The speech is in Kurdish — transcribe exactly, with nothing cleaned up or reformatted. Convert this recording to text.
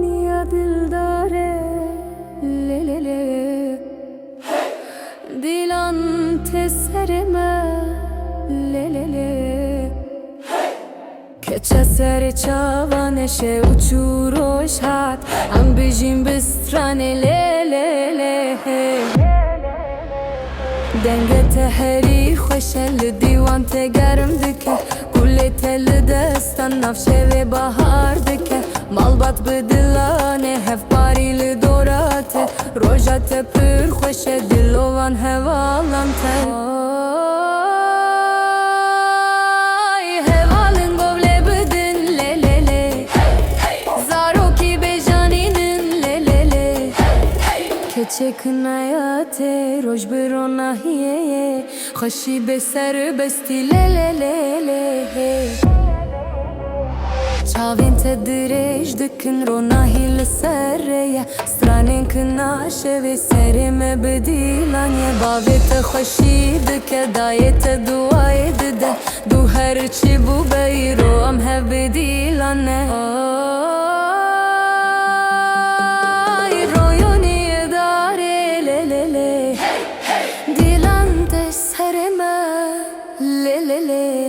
Niya dildare, lê lê lê. Dilan tê serê me, lê lê lê. Keçe serê çavan e, şev û çû roj hat. Em bijîn bi stranê, lê lê lê. Dengê te herî xweş e, li dîwan te germ dike. Gulê te li destan nav şevê bahar dike. Malbat bi dilan e, hevparî li dora te. Roja te pir xweş e, dilovan hevalan te. Ay, hevalin gov lê bidin, lê lê lê. Zarokî bêjanînin, lê lê lê. Keçê kinaya te roj bi ronahiyê ye. Xweşî bê serbestî, lê lê lê lê. Çavên te dirêj dikin, ronahî li ser rê ye. Stranên kina şevê serê me bi dîlan ye. Bavê te xweşî dike, dayê te duayê dide. Du her çi bû be îro, em hev bi dîlan ne. Ay, royonî darê, lê lê lê. Dîlan te serê me, lê lê lê.